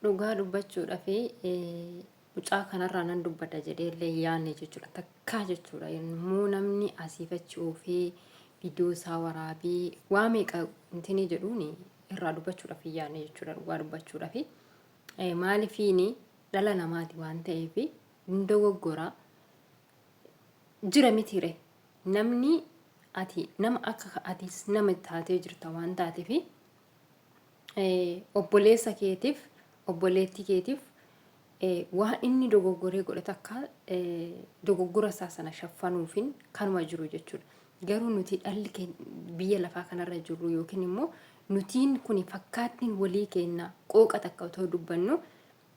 Dhugaa dubbachuudhaaf mucaa kanarraa nan dubbadha jedhee illee hin yaadne jechuudha. Takkaa jechuudha. Yommuu namni asiif achi oofee viidiyoo isaa waraabee waa meeqa intinii jedhuun irraa dubbachuudhaaf hin yaadne jechuudha. Dhugaa dubbachuudhaaf. Maalifiini dhala namaati waan ta'eef hin dogoggora jira mitiire. Namni ati nama akka atis nama taatee jirta waan taateef obboleessa keetiif obboleettii keetiif waan inni dogoggoree godhe takka dogoggora isaa sana shaffanuufin kanuma jiru jechuudha. Garuu nuti dhalli biyya lafaa kanarra jirru yookiin immoo nutiin kun fakkaattiin walii keenna qooqa takka otoo dubbannu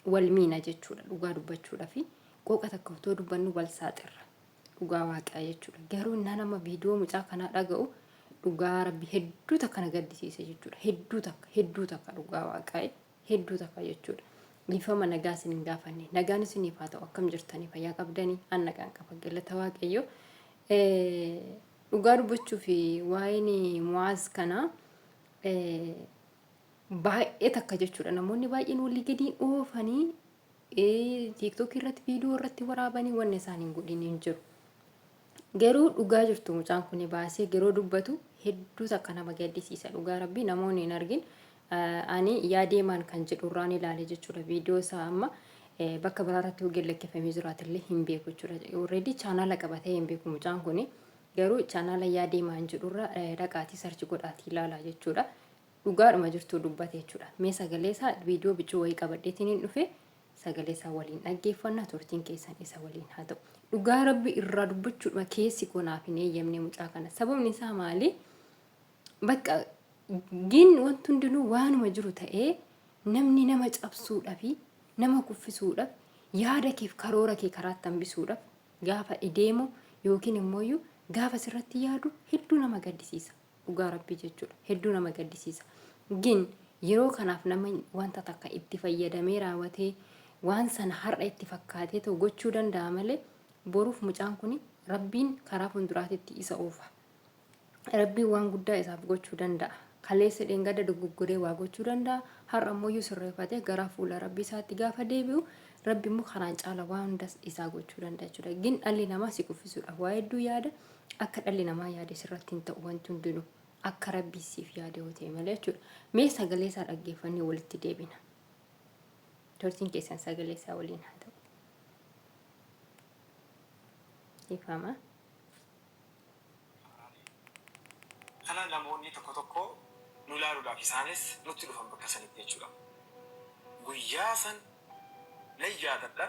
wal miina jechuudha dhugaa dubbachuudhafi qooqa takka otoo dubbannu wal saaxirra. Dhugaa waaqaa jechuudha. Garuu innaa nama viidiyoo mucaa kanaa dhaga'u dhugaa rabbi hedduu takka na gaddisiise jechuudha. Hedduu takka hedduu takka dhugaa waaqaa hedduu takka jechuudha. Dhiifama nagaa isin hin gaafanne. Nagaan isiniif haa ta'u akkam jirtanii fayyaa qabdanii an nagaan qaba galata waaqayyo. Dhugaa dubbachuuf waa'een Mu'aaz kanaa baay'ee takka jechuudha. Namoonni baay'een walii gadiin oofanii tiiktookii irratti viidiyoo irratti waraabanii wanni isaan hin godhin hin jiru. Garuu dhugaa jirtu mucaan kun baasee yeroo dubbatu hedduu takka nama gaddisiisa dhugaa rabbii namoonni hin argin ani yaadeemaan kan jedhu irraan ilaale jechuudha viidiyoo isaa amma bakka biraa irratti hojii lakkifamee jiraatillee hin beeku jechuudha. Already chaanaala qabatee hin beeku mucaan kun garuu chaanaala yaadeemaan jedhurra dhaqaatii sarchi godhaatii ilaalaa jechuudha. Dhugaadhuma jirtuu dubbate jechuudha. Mee sagalee isaa viidiyoo bicuu wayii qabadheetiin hin dhufe sagalee isaa waliin dhaggeeffanna turtiin keessan isa waliin haa ta'u. Dhugaa rabbi irraa dubbachuudhuma keessi koo naaf hin eeyyamne mucaa kana. Sababni isaa maali? Bakka gin wanti hundinuu waanuma jiru ta'ee namni nama cabsuudhafi nama kuffisuudhaaf yaada keef karoora kee karaatti hambisuudhaaf gaafa deemu yookiin immooyyuu gaafa sirratti yaadu hedduu nama gaddisiisa. Dhugaa rabbii jechuudha hedduu nama gaddisiisa gin yeroo kanaaf nama wanta takka itti fayyadamee raawwatee waan sana har'a itti fakkaatee ta'u gochuu danda'a malee boruuf mucaan kun rabbiin karaa fuulduraatitti isa oofa rabbiin waan guddaa isaaf gochuu danda'a kaleessa dheengadda dogoggoree waa gochuu danda'a har'a ammoo sirreeffatee gara fuula rabbii isaatti gaafa deebi'u rabbi immoo karaan caala waan hundas isaa gochuu danda'a jechuudha gin dhalli namaa si kuffisuudhaaf waa hedduu yaada Akka dhalli namaa yaade sirratti hin ta'u wanti hundinuu. Akka Rabbii siif yaade yoo ta'e malee jechuudha. Mee sagalee isaa dhaggeeffannee walitti deebina. Turtiin keessan sagalee isaa waliin haa ta'u. Ifama. Kana namoonni tokko tokko nu laaluudhaaf isaanis nutti dhufan bakka sanitti jechuudha. Guyyaa san nan yaadadha.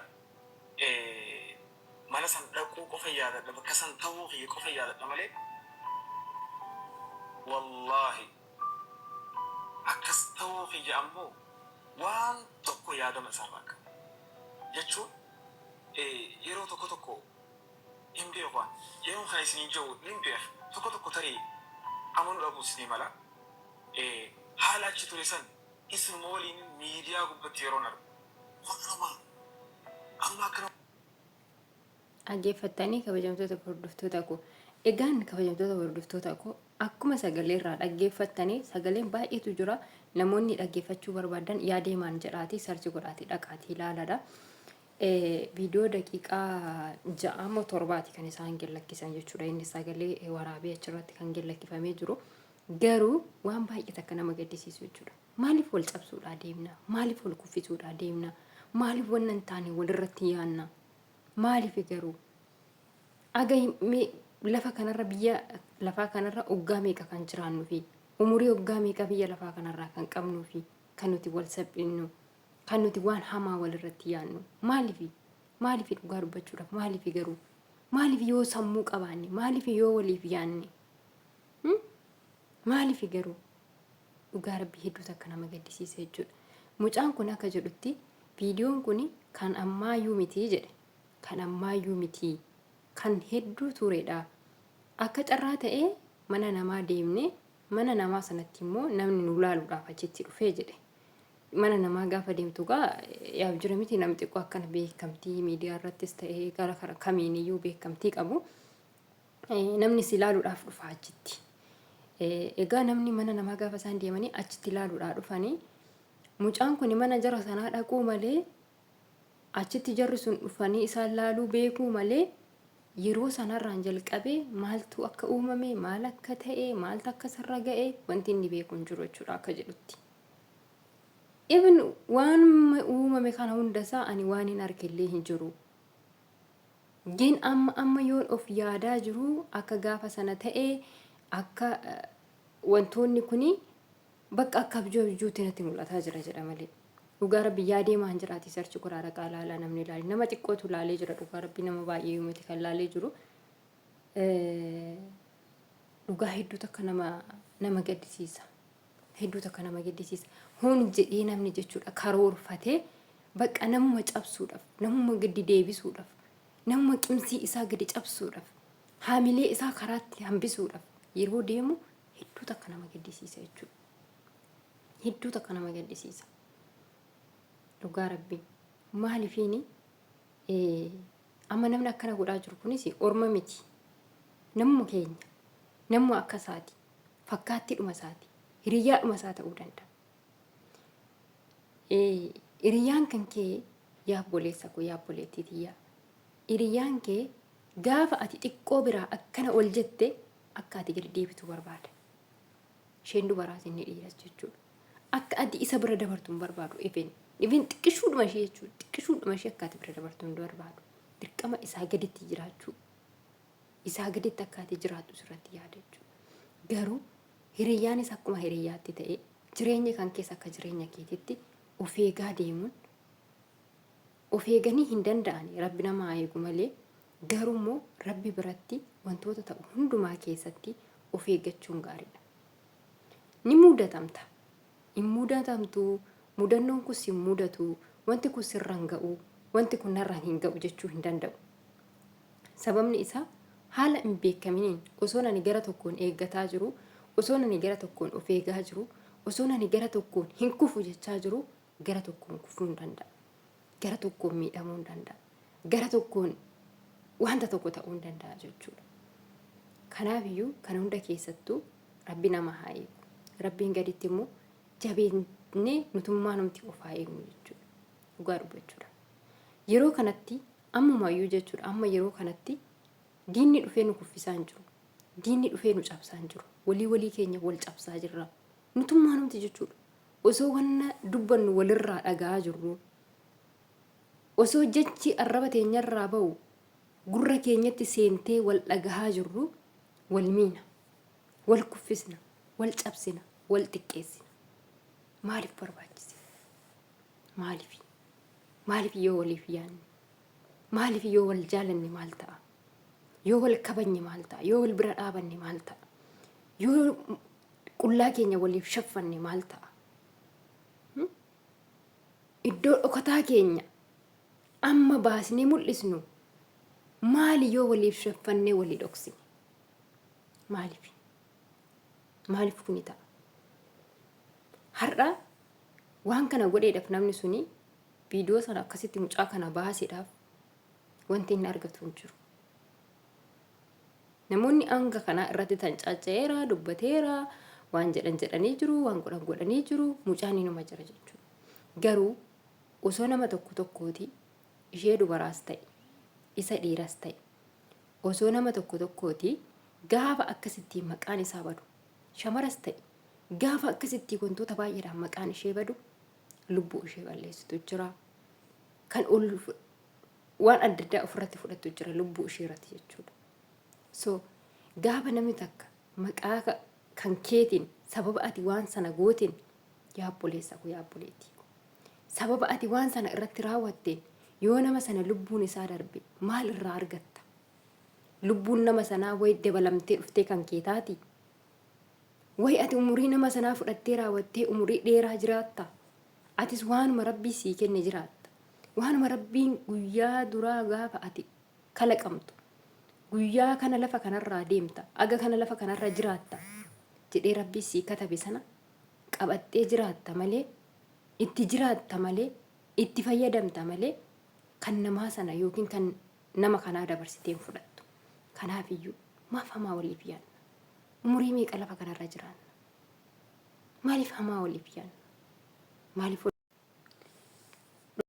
Mana san dhaquu qofa yaadadha bakka san tahuu kiyya qofa yaadadha malee wallaahi akkas tahuu kiyya ammoo waan tokko yaadama isaarraa hin qabu jechuun yeroo tokko tokko hin beeku an yeroo kana isiniin je'u nin beeka tokko tokko tarii amanuu dhabuus ni mala haala achi ture san isinuma waliinin miidiyaa gubbatti yeroon argu Kunuma amma akkana. Dhaggeeffattanii kabajamtoota hordoftoota koo. Egaan kabajamtoota hordoftoota koo akkuma sagalee irraa dhaggeeffattanii sagaleen baay'eetu jira. Namoonni dhaggeeffachuu barbaadan yaadeemaan jedhaatii sarchi godhaatii dhaqaatii ilaaladha. Viidiyoo daqiiqaa 6 moo 7ti kan isaan gad lakkisan jechuudha. Inni sagalee waraabee achirratti kan gad lakkifamee jiru. Garuu waan baay'ee takka nama gaddisiisu jechuudha. Maaliif wal cabsuudhaa deemna? Maaliif wal kuffisuudhaa deemna? Maaliif wanna hin taane walirratti yaanna? Maaliif garuu? Aga mee lafa kanarra biyya lafaa kanarra oggaa meeqa kan jiraannu fi umurii oggaa meeqa biyya lafaa kanarraa kan qabnuu fi kan nuti wal saphinnu kan nuti waan hamaa walirratti yaannu maaliif? Maaliif dhugaa dubbachuudhaaf maaliif garuu? Maaliif yoo sammuu qabaanne? Maaliif yoo waliif yaanne? Maaliif garuu? Dhugaa rabbii hedduu takka nama gaddisiisa jechuudha. Mucaan kun akka jedhutti viidiyoon kun kan ammaayyuu miti jedhe. Kan ammaayyuu miti. Kan hedduu turedha. Akka carraa ta'ee mana namaa deemne mana namaa sanatti immoo namni nu laaluudhaaf achitti dhufee jedhe. Mana namaa gaafa deemtu gaa yaaf jira miti namni xiqqoo akkana beekamtii miidiyaa irrattis ta'ee gara kamiiniyyuu beekamtii qabu. Namni si ilaaluudhaaf dhufa achitti. Egaa namni mana namaa gaafa isaan deemanii achitti ilaaluudhaa dhufanii Mucaan kun mana jara sanaa dhaquu malee, achitti jarri sun dhufanii isaan laaluu beekuu malee, yeroo sanarraan jalqabee maaltu akka uumame, maal akka ta'e, maaltu akka isarra ga'e wanti inni beeku hin jiru jechuudha akka jedhutti. Even waan uumame kana hundasaa ani waan hin argellee hin jiru. Gin amma amma yoon of yaadaa jiru akka gaafa sana ta'e, akka wantoonni kuni bakka akka abjuu abjuutti natti mul'ataa jira jedha malee. Dhugaa Rabbi yaadee maan jiraati, search godhaa, dhaqaa ilaalaa. Namni ilaali, nama xiqqootu laalee jira. Dhugaa Rabbi, nama baay'ee miti kan laalee jiru. Dhugaa hedduu takka nama gaddisiisa. Hedduu takka nama gaddisiisa. Hun jedhee namni jechuudha karoorfatee bakka namuma cabsuudhaaf, namuma gadi deebisuudhaaf, namuma qimsii isaa gadi cabsuudhaaf, haamilee isaa karaatti hambisuudhaaf yeroo deemu hedduu takka nama gaddisiisa jechuudha. Hedduu takka nama gaddisiisa. Dhugaa Rabbii. Maaliifiini amma namni akkana godhaa jiru kunis orma miti. Namuma keenya. Namuma akka isaati. Fakkaattiidhuma isaati. Hiriyyaadhuma isaa ta'uu danda'a. Hiriyyaan kan kee, yaa obboleessa koo, yaa obboleettii tiyyaa. Hiriyyaan kee gaafa ati xiqqoo biraa akkana ol jette akka ati gadi deebitu barbaada. Isheen dubaraas inni dhiiras jechuudha. Akka ati isa bira dabartu hin barbaadu. Even xiqqishuudhuma ishee jechuudha. Xiqqishuudhuma ishee akka ati bira dabartu hin barbaadu. Dirqama isaa gaditti jiraachuu. Isaa gaditti akka ati jiraattu sirratti yaada jechuudha. Garuu hiriyyaanis akkuma hiriyyaatti ta'e, jireenya kan keessa akka jireenya keetitti of eegaa deemuun, of eeganii hin danda'ani, Rabbi nama haa eegu malee, garuu immoo Rabbi biratti wantoota ta'u hundumaa keessatti of eeggachuun gaariidha. Ni mudatamta. Hin mudatamtu, mudannoon kun si mudatu, wanti kun sirra hin ga'u, wanti kun narra hin ga'u jechuu hin danda'u. Sababni isaa haala hin beekaminiin osoon ani gara tokkoon eeggataa jiru, osoon ani gara tokkoon of eegaa jiru, osoon ani gara tokkoon hin kufu jechaa jiru, gara tokkoon kufuu hin danda'a. Gara tokkoon miidhamuu hin danda'a. Gara tokkoon wanta tokko ta'uu hin danda'a jechuudha. Kanaaf iyyuu kana hunda keessattuu Rabbi nama haa eegu. Rabbiin gaditti immoo jabeennee nutummaa numti of haa eegnu jechuudha. Dhugaa dubbachuudha. Yeroo kanatti ammumayyuu jechuudha, amma yeroo kanatti diinni dhufee nu kuffisaa hin jiru. Diinni dhufee nu cabsaa hin jiru. Walii walii keenya wal cabsaa jirra. Nutummaa numti jechuudha. Osoo wanna dubbannu walirraa dhaga'aa jirru, osoo jechi arraba teenyarraa ba'u gurra keenyatti seentee wal dhagahaa jirru, wal miina, wal kuffisna, wal cabsina, wal xiqqeessina. Maaliif barbaachise? Maaliif? Maaliif yoo waliif yaanne? Maaliif yoo wal jaalanne maal ta'a? Yoo wal kabajne maal ta'a? Yoo wal bira dhaabanne maal ta'a? Yoo qullaa keenya waliif shaffanne maal ta'a? Iddoo dhokataa keenya amma baasnee mul'isnu maali yoo waliif shaffannee walii dhoksine? Maaliif? Maaliif kuni ta'a? Har'a waan kana godheedhaaf, namni suni viidiyoo sana akkasitti mucaa kana baaseedhaaf, wanti inni argatu hin jiru. Namoonni hanga kanaa irratti tancaaca'eera, dubbateera, waan jedhan jedhanii jiru, waan godhan godhanii jiru, mucaan inuma jira jechuudha. Garuu osoo nama tokko tokkooti, ishee dubaraas ta'e, isa dhiiras ta'e, osoo nama tokko tokkooti gaafa akkasittiin maqaan isaa badu, shamaras ta'e gaafa akkasittiin wantoota baay'eedhaan maqaan ishee badu, lubbuu ishee balleessitu jira. Kan ol waan adda addaa ofirratti fudhattu jira lubbuu ishee irratti jechuudha. So gaafa namni takka maqaa kan keetiin, sababa ati waan sana gooteen, yaa obboleessa koo, yaa obboleettii koo, sababa ati waan sana irratti raawwatteen yoo nama sana lubbuun isaa darbe maal irraa argatta? Lubbuun nama sanaa wayi dabalamtee dhuftee kan kee taati? Wayi ati umurii nama sanaa fudhattee raawwattee umurii dheeraa jiraatta? Atis waanuma Rabbii sii kenne jiraatta. Waanuma Rabbiin guyyaa duraa gaafa ati kalaqamtu, guyyaa kana lafa kanarraa deemta, aga kana lafa kanarra jiraatta jedhee Rabbii sii katabe sana qabattee jiraatta malee, itti jiraatta malee, itti fayyadamta malee, kan namaa sana yookiin kan nama kanaa dabarsitee hin fudhattu. Kanaafiyyuu maaf hamaa waliif yaadna? Umurii meeqa lafa kanarra jiraanna? Maaliif hamaa waliif yaadna? Maaliif?